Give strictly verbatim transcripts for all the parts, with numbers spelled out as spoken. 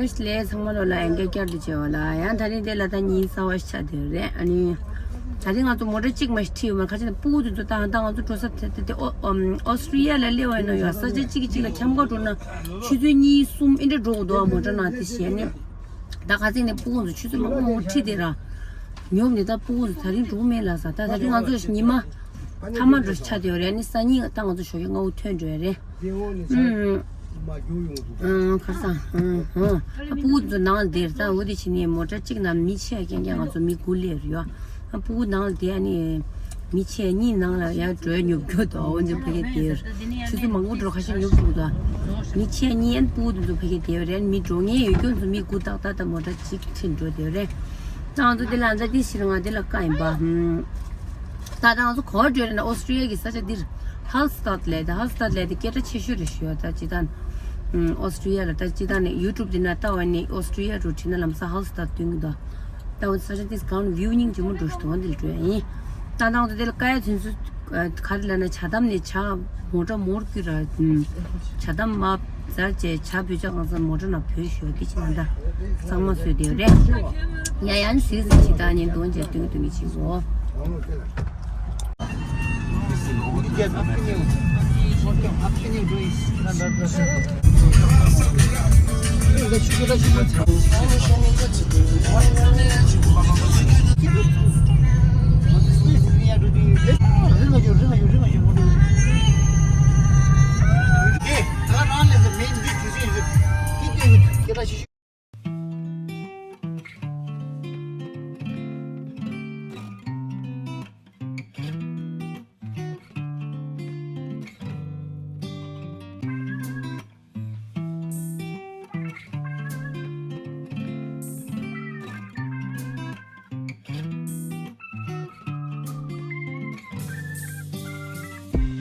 ལས་ཚང་མ་ལོ་ལ་ཡང་བསྐྱར་བསྐྱར་དུ་བྱེད་པ་ལ་ཡང་ད་རིང་དེ་ལ་ད་ཉིན་གསར་བ་ཞིག་ཆགས་བསྡད་ཡོད་རེད། ཨ་ནི་ད་རིང་ང་ཚོ་མོ་ཊ་གཅིག་མ་ཞིག་ཁྲིད་ཡོད་མ་ཁ་ཆེ་ན་སྤུ་གུ་དེ་ཚོ་ད་ད་ང་ཚོ་འགྲོ་ས་དེ་དེ་དེ་ཨོ་ཨོ་སི་ཀྲི་ཡ་ལ་སླེབས་པ་ཡིན་ན་ཡང་ས་ཆ་གཅིག་གིས་གཅིག་ལ་འཁྱམ་ག་འགྲོ་ན་ཆུ་ཚོད་གཉིས་གསུམ་ཨེ་འདྲ་འགྲོ་དགོས་འདུག་མོ་ཊ་ནང་དེ་བྱས་ནས་ད་ཁ་ཚིག་ནས་སྤུ་གུ་ཚོ་ཆུ་ཚོད་མང་པོ་མང་པོ་ཁྲིད་དེ་ར་ཉོབ་ནས་ད་སྤུ་གུ་ཚོ་ད་རིང་འགྲོ་མེད་ལ་ས་ད་ད་རིང་ང་ཚོ་ཉི་མ་མཐའ་མ་འགྲོ་ཆགས་བསྡད་ཡོད་རེད། ཨ་ནི་སང་ཉིན་ད་ང་ཚོ་ཞོགས་ཀས་སྔ་པོ་ཐོན་འགྲོ་ཡ་རེད། ཨུམ། ཨུམ། ཁར་སང་། ཨུམ། ཨུམ། ཨ་སྤུ་གུ་ཚོ་ནང་ལ་བསྡད་རེད། ད་འོ་དེ་བྱས་ནས་མོ་ཊ་གཅིག་ནང་མི་ཆེ་རྐྱང་རྐྱང་ང་ཚོ་མི་དགུ་སླེབས་རེད་ཡ། ཨ་སྤུ་གུ་ནང་ལ་བསྡད། ཨ་ནི་མི་ཆེ་གཉིས་ནང་ལ་ཡར་འགྲོ་ཡ་ཉོབ་རྒྱུ་འདུག་འོ་འདི་ཕ་གི་བསྡད་ཆུ་ཚོད་མང་པོ་འགྲོ་ཁ་ཤས་ཉོབ་འདུག་ད་མི་ཆེ་གཉིས། ཨ་ནི་སྤུ་གུ་དེ་ཚོ་ཕ་གི་བསྡད་རེད། མི་འགྲོ་མཁན་ཡོད་རྒྱུ་ཚོ་མི་དགུ་ཏག་ཏག་ད་མོ་ཊ་གཅིག་ཁྲིད་འགྲོ་བསྡད་རེད། ད་ང་ཚོ་འདི་ལ་ད་འདི་ཕྱིར་ང་འདི་ལ་བཀག་ཡིན་པ། ཧུམ། ད་ལྟ་ང་ཚོ་ག་པར་འགྲོ་རེད་ན་ཨོ་སི་ཀྲི་ཡ་གི་ས་ཆ་འདིར་ཧལ་སི་ཏཱད་ལབ་ད་ཧལ་སི་ཏཱད་ལབ་དེ་སྐད་གྲགས་ཆེ་ཤོས་རེད་ཞུ་ཡ། ད་སྤྱིར་བཏང་ཨོ་སི་ཀྲི་ཡ་ལ་ད་སྤྱིར་བཏང་ནས་ཡུ་ཊུབ་འདི་ན་ལྟ་བ་ནི་ཨོ་སི་ཀྲི་ཡ་འགྲོ་བྲིས་ན་ལམ་སང་ཧལ་སི་ཏཱད་སྟོན་གྱི་འདུག་ད་འོ་ས་ཆ་འདི་གང་ལ་བིའུ་སྙིང་རྗེ་མོ་འགྲོ་ཞིག་འདུག་འདི་ལ་འགྲོ་ཡ་ཡིན། ད་ལྟ་ང་ཚོ་འདི་ལ་ཀ་ཡ་ཚུན་ཚོད་ག་རེ་ལབ་ན་ཇ་དམ་ནས་ཇ་མོ་ཊ་མོར་ཀུ་ར། ཇ་དམ་མ་ཟར་བྱས་ཇ་བོད་ཇ་གང་ཟག་མོ་ཊ་ནང་བོད་ཞོ་དེ་ཅི་ན་ད་གཙང་མ་བཟོས་བསྡད་རེད། ཡ་ཡང་ཟིག་ཟིག་ཅི་ད་ཉིན་དོན་བྱས་སྟོན་སྟོན་གྱི་ཅི་གོ།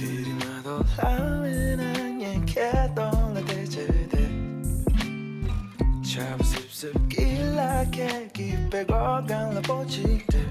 དེ་རིང་མ་གཏོགས་ལྷ་བས་ན་ངས་ཁྱེད་གདོང་ལ་བལྟས་བྱས་བསྡད། ཆར་པ་སིབ་སིབ་ཀྱི་ལ་ཁད་ཀྱིས་པད་གོག་སྒང་ལ་སྤོ་ཅིག་སྤྲད།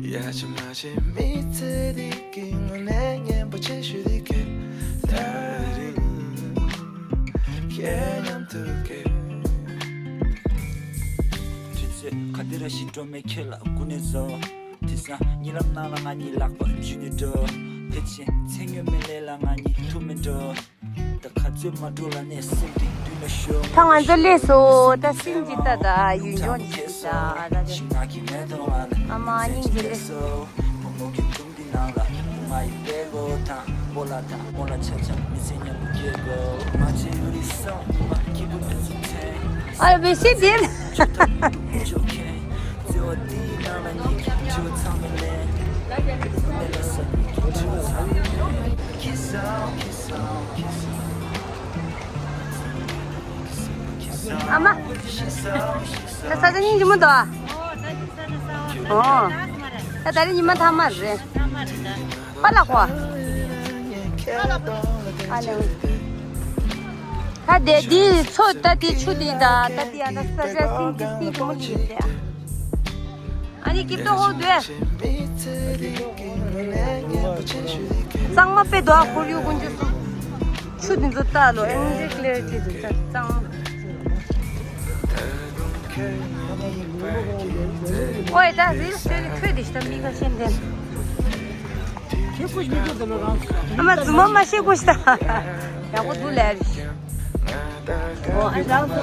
ཡ་ཅི་མ་ཅི་མི་ཚེ་འདི་གི་ངོ་ནས་སྙན་པོ་ཆེ་ཤོས་འདི་ཁྱེད་ད་རིང་ཁྱེད་མཉམ་དུ་སྐྱེས། དུས་ཚོད་ག་དུས་ར་ཞིག་འགྲོ་མེད་ཁྱེད་ལ་སྒུག་ནས་བཟོ། དེང་སང་གཉིད་ལམ་ནང་ལ་ང་གཉིས་ལག་པ་འཇུས་ནས་འགྲོ། ཕལ་ཆེར་མཚན་སྙན་མེད་ལས་ལ་ང་གཉིས་ཐུག་མི་འགྲོ། ད་ག་ཚོད་མ་འགྲོ་ལ་ནས་སེམས་དེ་མདུན་ལ་ཤོར། ད་ང་ཚོ་སླེབས་སོང་། ད་སིན་ཇི་ཏ་ད་ཡུལ་ལྗོངས་ཇི་ཏ་ད་ད་ང་གི་མེ་ཏོག་ང་ལ་ཨ་མ་སྙིང་རྗེ་ལེ། བུ་མོ་གི་སྒྲུང་འདི་ནང་ལ་ང་ཡི་པད་གོག་དང་སྤོ་ལགས་དང་སྤོ་ལགས་ཆ་ཆ་མི་ཚེ་མཉམ་དུ་སྐྱེལ་དགོས། ང་ཚོའི་ཡུལ་ལི་སང་ཉི་མ་སྐྱིད་པོ་དུས་ཚོད་ཚན། ཨ་བེ་ཤི་དེ། ཆོག་ཁན་བརྩེ་བ་འདིའི་ནང་ལ་ཉིད་ཀྱི་འགྲོ་ཚང་མ་ལས། མེ་ལ་ས་ཉིད་ཀྱི་འགྲོ་ཚང་མ་ལས། ཁྱི་སང་ཁྱི་སང་ཁྱི་སང་། ཨ་མ། ད་ས་ཆ་སྙིང་རྗེ་མོ་འདུག་ཨ། ཨོ། ད་ད་རེས་ཉི་མ་མཐའ་མ་རེད། པ་ལགས་ཧོ། ཨ་ལགས། ད་དེ་འདི་ཚོ་ད་དེ་ཆུ་དེ་ད་ད་དེ་ཡང་ད་ས་ཆ་སྙིང་རྗེ་སྙིང་རྗེ་མོ་ཞིག་རེད། ཨ་ནི་སྐྱིད་ཏོ་ཧོ་དུས། གཙང་མ་དཔེ་འདུག་ཨ། ཁོར་ཡུག་ཀུན་སྤྱོད་གསུམ། ཆུ་འདི་ཚོ་ལྟ་ལོ། ཨེ་འདྲའི་ཀི་ལེར་ཊི་འདུག་ད་གཙང་མ། ཨོའི་ད་རིལ་སི་དེ་ནི་ཁོས་དེ་ཤི་ད་མི་ཁ་ཤས་འདེམ། ཨ་མ་རྫུན་མ་མ་བཤད་དགོས་ཤི་ད། ཡག་པོ་འདུག་ལས་རེད། ཨོ་ཨ་རང་ཚོ་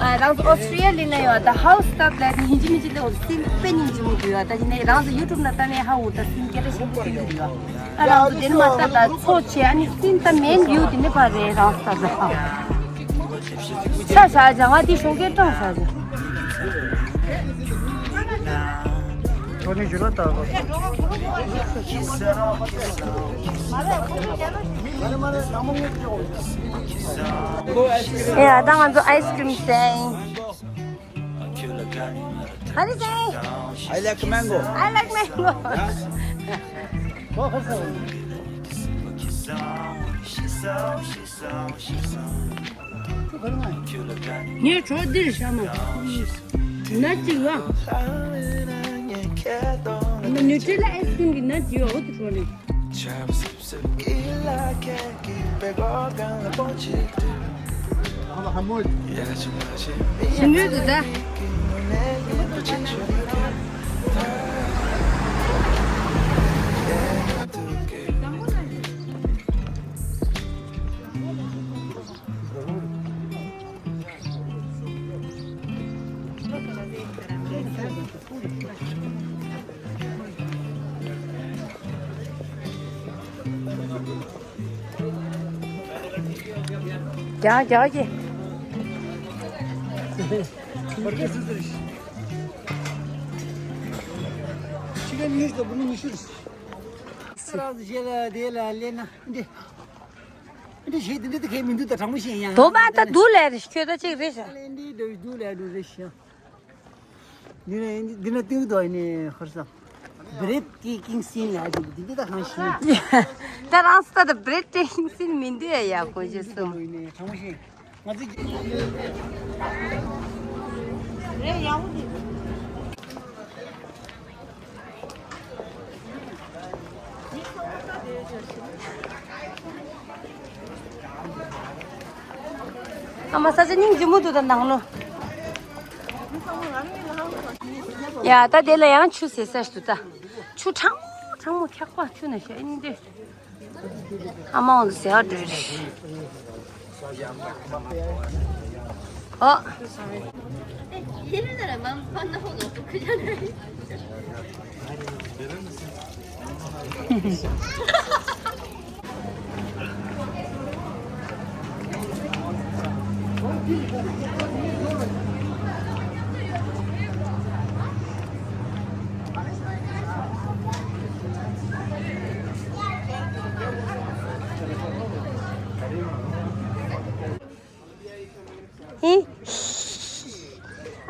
ཨ་རང་ཚོ་ཨོ་སི་ཀྲི་ཡ་ལི་ན་ཡོད་ད། ཧའུ་སི་ཏཱད་ལ་ནི་ཧིན་ཇི་མི་ཇི་ལེ་འོ་སིན་དཔེ་སྙིང་རྗེ་མོ་འདུག་ཡོད་ད། ཅི་ནས་རང་ཚོ་ཡུ་ཊུབ་ན་ལྟ་ནས་ཧ་འུ་ད་སིན་སྐད་ཆ་ཞིག་སྟོན་གྱི་འདུག་ཡོད། ཨ་རང་ཚོ་དེ་ནི་མ་ལྟ་ད་ཚོ་ཆེ་ཨ་ནི་སིན་ད་མེན་ཡུ་དེ་ནི་ཕ་རེད་རང་ས་ད། ཤ་ཤ་ཅང་ཨ་དེ་ཤོང་སྐད་གྲང་ཤ་ཅང་། ཁོ་ནི་ཞུ་ལ་ལྟ་བ། ཡ་ད་ང་ཚོ་ཨའི་སི་ཀྲིམ་ཟས། Honey, say. I like mango. I like mango. ངས་གྲོགས་འདིར་བཞག་མ། ན་གཅིག་ཡོད། ང་ནུ་ཊི་ལ་ཨའི་སི་ཀྲིམ་གྱི་ན་གཅིག་ཡོད། འོ་དེ་གྲོགས་ནི། Sip, sip, kila ke, ki pe go gan la pochi. ཞིམ་འདུག་ད། རྒྱག་རྒྱག་གི། ཁྱི་ག་ཉིས་ལ་བུ་མོ་ཉི་ཤུ་རེད། སི་ར་ཞེ་ལ་དེ་ལ་ལེ་ན་འདི། འདི་ཞེ་འདི་འདི་ཁའི་མི་འདུག་ད་དྲང་མོ་ཤེས་ཡང་། དོ་མ་ད་འདུག་ལས་རེད་ཁྱོད་ད་ཅིག་རེད་ཤག་ལེ་འདི་འདུག་འདུག་ལས་འདུག་རེད་ཤག་འདི་ནས་འདི་ནས་ཏིང་དོ་ནས་ཧོར་ས། བྲེད་ཀི་ཀིང་སིན་ལ་འདི་འདི་ད་གང་ཤེས། ད་རང་སུ་ད་བྲེད་ཀི་ཀིང་སིན་མི་འདུག་ཡ་ཡ་གོ་རྒྱུ་སོང་། དྲང་མོ་ཤེས། ང་ཚོ་རེད་ཡག་པོ་འདུག་ཨ་མ་ས་ཆ་སྙིང་རྗེ་མོ་འདུག་ད་ནང་ལོ། ཡ་ད་དེ་ལ་ཡང་ཆུ་ཟེར་ས་ཞིག་འདུག་ད། ཆུ་གྲང་མོ་གྲང་མོ་འཁྱག་པ་ཆུ་ན་ཤ་ཨིན་དེ། ཨ་མ་འོང་ཟེར་བ་འདྲ་རེད། ཨོ།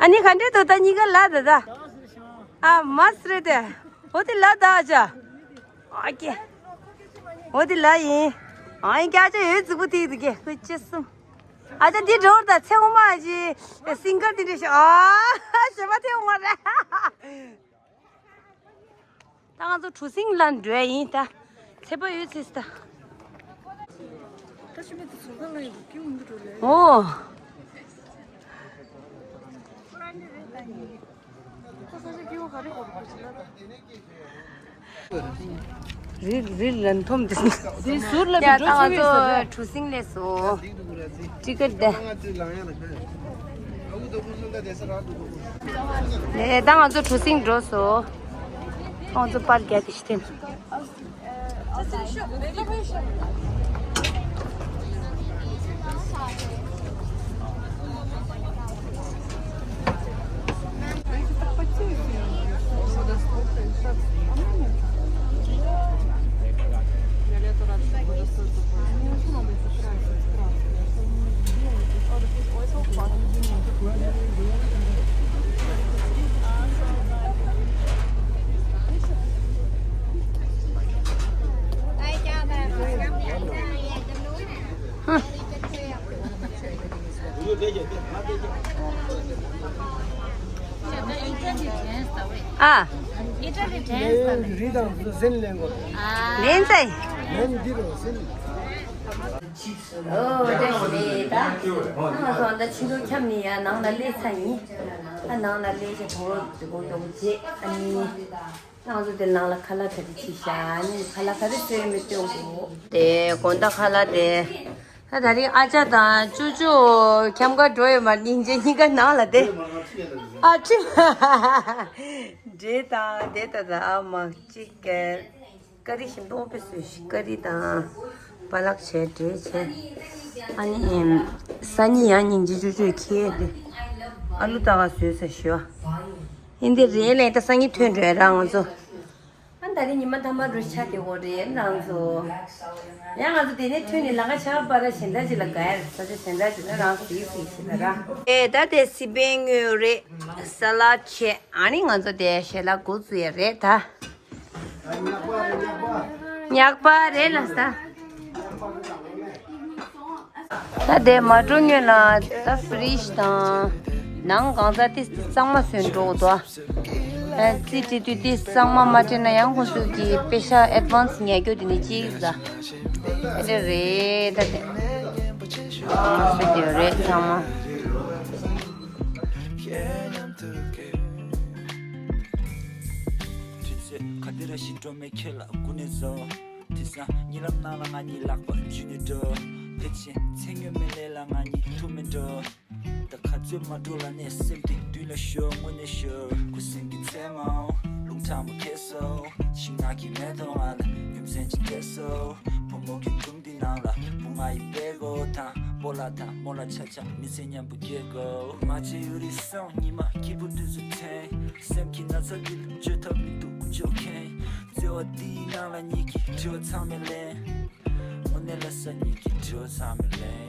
ཨ་ནི་ག་འདྲས་འདུག་ད་གཉིས་ཀ་ལ་ད་ད། ཨ་མ་སི་རེད་དེ། འོ་དེ་ལ་ད་ཨ་ཅག་ཨ་ཀྱེ། འོ་དེ་ལ་ཡིན། ཨ་ཡིན་ཀྱ་ཨ་ཅག་ཡོད་རྫིག་པོ་དེ་འདུག་གེ་ཁོ་ཅི་སུམ། ཨ་ཅག་འདི་འགྲོ་ད་ཚེ་འོ་མ་ཨ་ཅི། སིང་གར་དེ་འདྲས་ཤི་ཨ། ཞེ་མ་ཚེ་འོ་མ་རེད། ད་ང་ཚོ་གྲུ་གཟིངས་ལ་འགྲོ་ཡ་ཡིན་ད། ཚེ་པ་ཡོད་ཚེ་ད། ད་ཤི་མེད་དུ་ཚོང་ཁང་ལ་ཡོད་ཀྱི་འུ་འདུག་འགྲོ་ལེ། ཨོ། ཁོ་ས་ཆ་སྐྱིད་པོ་ག་རེ་གོ་རུ་ཁོ་ཆེ་ལ་ད། རི་རི་ལན་ཐོམ་དེ། དེ་ཟུར་ལ་ཡ་མི་ད་འགྲོ་ང་ཆོག་གི་ཚོ་ས་ཆ། གྲུ་གཟིངས་ལས་སོ། ཊི་ཀེ་ཊི་དེ། ལས་ད་ང་ཚོ་གྲུ་གཟིངས་འགྲོ་སོ། ང་ཚོ་པར་རྒྱག་གི་ཤི་ཐེན། ཨ། རི་དང་ཟན་ལེན་དགོས། ལེན་ཚེ། ལེན་འདི་རུ་ཟན། ཨོ་བཀྲ་ཤིས་བདེ་ལེགས། ད་ང་ཚོ་ད་ཕྱི་དྲོ་འཁྱམས་ནས་ཡ་ནང་ལ་སླེབས་ཚར་ཡིན། ཨ་ནང་ལ་སླེབས་ཚེ་གོ་གོ་ཡོང་རྗེས་ཨ་ནི། ང་ཚོ་དེ་ནང་ལ་ཁ་ལག་ག་རེ་བྱེད་ཤག་ཨ་ནི་ཁ་ལག་ག་རེ་བཟོས་མི་སྟོན་གོ། དེ་དགོང་དག་ཁ་ལག་དེ། ད་ད་རིང་ཨ་ཅག་དང་ཅོ་ཅོ་འཁྱམ་ག་འགྲོ་ཡོད་མ་སྙིང་རྗེ་གཉིས་ཀ་ནང་ལ་དེ། ཨ་ཁྲི། འབྲས་དང་དེ་ད་ད་ཨ་མ་གཅིག་གི། ཀ་རི་ཞིམ་པོ་དཔེ་བཟོས་ཤིག་ཀ་རི་དང་། པ་ལག་བྱས་འབྲས་བྱས། ཨ་ནི། སང་ཉིན་ཡང་སྙིང་རྗེ་ཅོ་ཅོས་ཁྱེར་ཏེ། ཨ་ལུ་ད་ག་བཟོས་ས་ཞུ། ཡིན་དེ་རེད་ལས་ད་སང་ཉིན་ཐོན་འགྲོ་ཡ་རང་ང་ཚོ། ཨ་ད་རེས་ཉི་མ་ཐ་མ་རུ་ཆ་དེ་འོ་རེད་རང་ཚོ། ཡང་ང་ཚོ་དེ་ནས་ཐོན་ནས་ལམ་ཁ་ཆགས་པ་ར་གཞན་དག་ཅིག་ལ་དགའ་ཡ་རེད་ས་ཆ་གཞན་དག་ཅིག་ལ་རང་གཟིགས་གཟིགས་བྱེད་ད་ར། ཨེ་ད་དེ་སི་པན་དངོས་རེད། ས་ལ་ཆེ་ཨ་ནི་ང་ཚོ་དེ་ཞལ་ལག་འགོ་བཙུགས་ཡ་རེད་ད། ཉག་པ་རེད་ལ་ས། ད་དེ་མ་འགྲོ་སྔོན་ལ་ད་ཕི་རིཇ་དང་ནང་གང་ཟག་དེ་གཙང་མ་བཟོས་འགྲོ་དོ། རྩིས་སྤྲད་དུས་དེ་གཙང་མ་མ་སྤྲད་ན་ཡང་ཁོང་ཚོ་གི་པེ་ཤ་ཨེཌ་ཝན་སི་ཉར་རྒྱུ་དེ་ནས་གཅིག་ཟ། དེ་འདྲ་རེད་ད་དེ། ཆུ་དེ་རེད་ཚང་མ། དུས་ཚོད་ག་དེ་ར་ཞིག་འགྲོ་མེད་ཁྱེད་ལ་སྐུ་ནས་བཟོ། དེང་སང་གཉིད་ལམ་ནང་ལ་ང་གཉིས་ལག་པ་འཇུས་ནས་འགྲོ། ཕལ་ཆེར་མཚན་སྨྱོན་མེད་ལས་ལ་ང་གཉིས་ཐུག་མེད་འགྲོ། ད་ག་ཚོད་མ་འགྲོ་ལ་ནས་སེམས་གཏིང་མདུན་ལ་ཤོར་དངོས་གནས་ཤོར་ཁུ་སིམ་གྱི་མཚན་མོ། རླུང་ཁྲ་མོ་ཁེ་སོ། ཤིང་ནགས་ཀྱི་མེ་ཏོག་ང་ལ་རྒྱུ་མཚན་ཅིག་སྤྲད་སོ། བུ་མོ་གི་སྒྲུང་འདི་ནང་ལ་བུ་ང་ཡི་པད་གོ་དང་སྤོ་ལགས་དང་རྨོ་ལགས་ཆ་ཆ་མི་ཚེ་མཉམ་པོ་སྐྱེལ་དགོས། མ་བྱེད་ཡུ་རི་སོང་ཉི་མ་སྐྱིད་པོ་དུས་སུ་ཐོན། སེམས་ཀྱི་ན་ཚ་འདི་ལ་བཅོས་ཐབས་མི་འདུག་ཀུ་ཅོ་མཁན། བརྩེ་བ་འདིའི་ནང་ལ་ཉིད་ཀྱི་དྲི་བ་ཚང་མས་ལན། དངོས་གནས་ལ་ས་ཉིད་ཀྱི་དྲི་བ་ཚང་མས་ལན།